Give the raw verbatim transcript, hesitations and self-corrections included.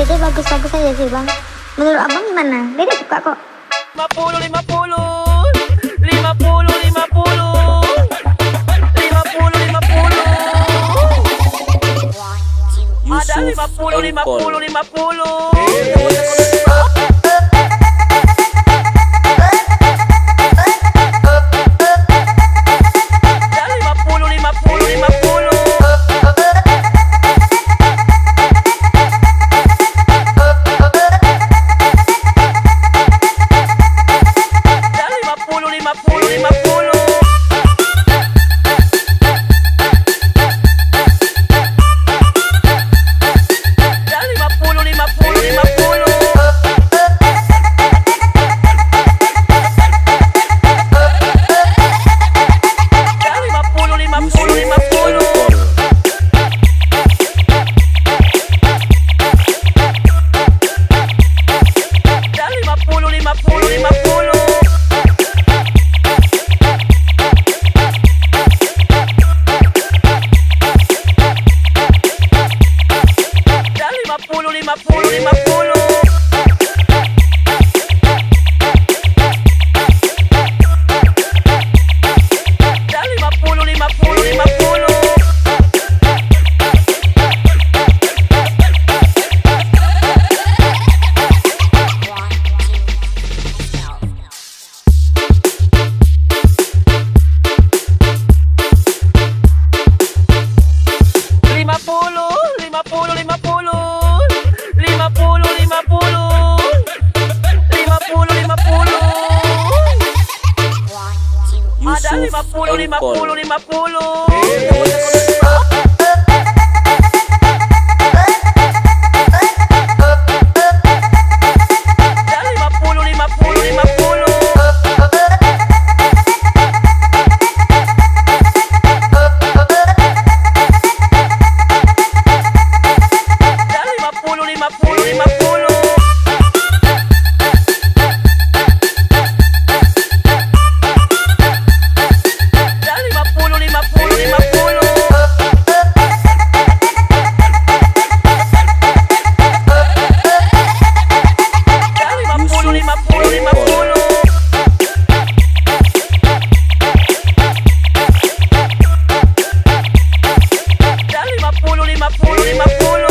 Jadi bagus-bagus aja sih, Bang. Menurut Abang gimana? Beda suka kok. Lima puluh, lima puluh. Lima puluh, lima puluh. Lima puluh, lima puluh. Ada lima puluh, lima puluh, lima puluh. Ada lima puluh, lima puluh, lima puluh. Ada lima puluh, lima puluh, lima puluh. Ada lima puluh, lima puluh, lima puluh. Ada lima puluh, lima puluh, lima puluh. Ada lima puluh, lima puluh, lima puluh. Ada lima puluh, lima puluh, lima puluh. Ada lima puluh, lima puluh, lima puluh. Lima puluh, lima puluh, lima puluh. Lima puluh, lima puluh. Lima puluh, lima puluh. Ada lima puluh, lima puluh, lima puluh. Ada lima puluh, lima puluh, lima puluh. Ada lima puluh, lima puluh, lima puluh. Ada lima puluh, lima puluh, lima puluh. Ada lima puluh, lima puluh, lima puluh. Ada lima puluh, lima puluh, lima puluh.